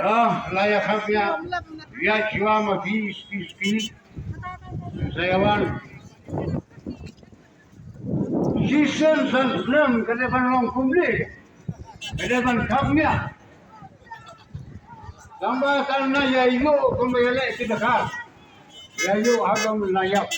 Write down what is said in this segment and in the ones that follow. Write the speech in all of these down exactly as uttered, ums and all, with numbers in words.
Ah, la ïa kham ïa. Ïa shuwa ma phi, phi, phi. Sa ïa wan. Shisien san snem ka dei ban long kumne. Ka dei ban kham ïa. Tang ba kan na ïa ïoh kumba ïa leh ki dkhar. Ïa ïoh ha kam na ïap.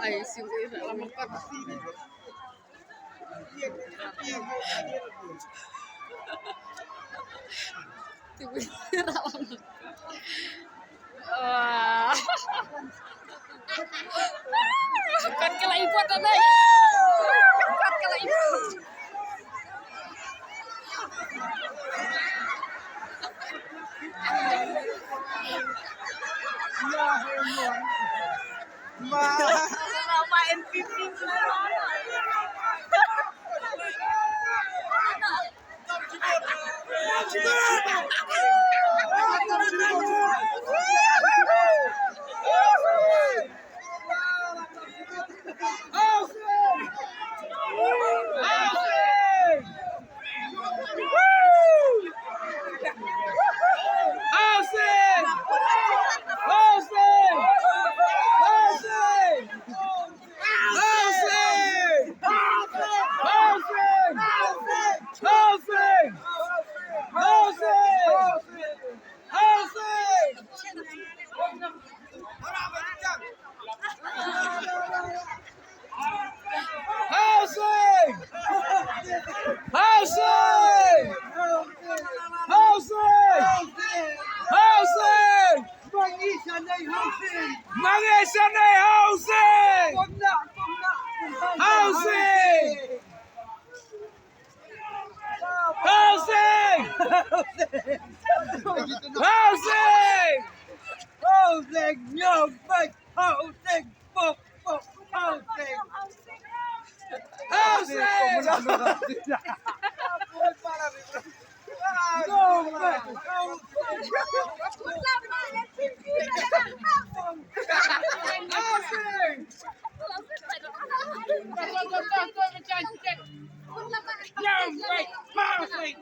Ai, sing ira lama kat. Wah. Kat kala ipot ada. Kat kala ipot. Housing! Housing! Housing! Housing! Mangi Shanai Housing! Housing! Housing! Housing! Housing! Housing! Housing! Housing! Housing! Housing!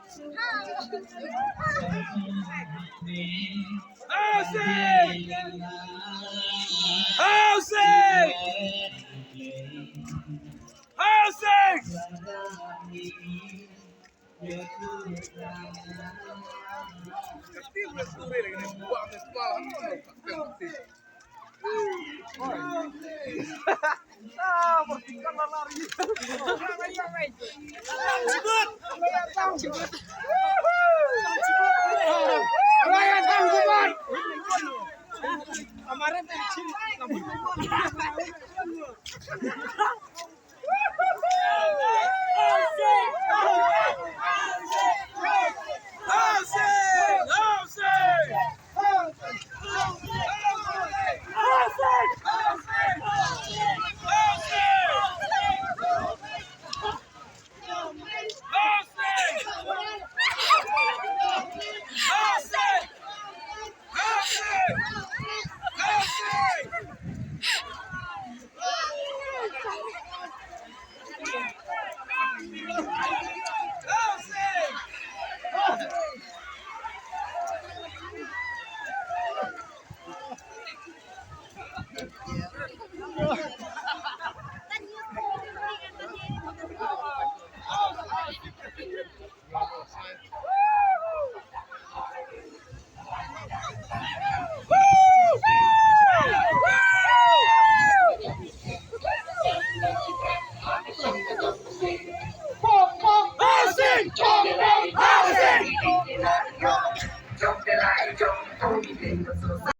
Housing!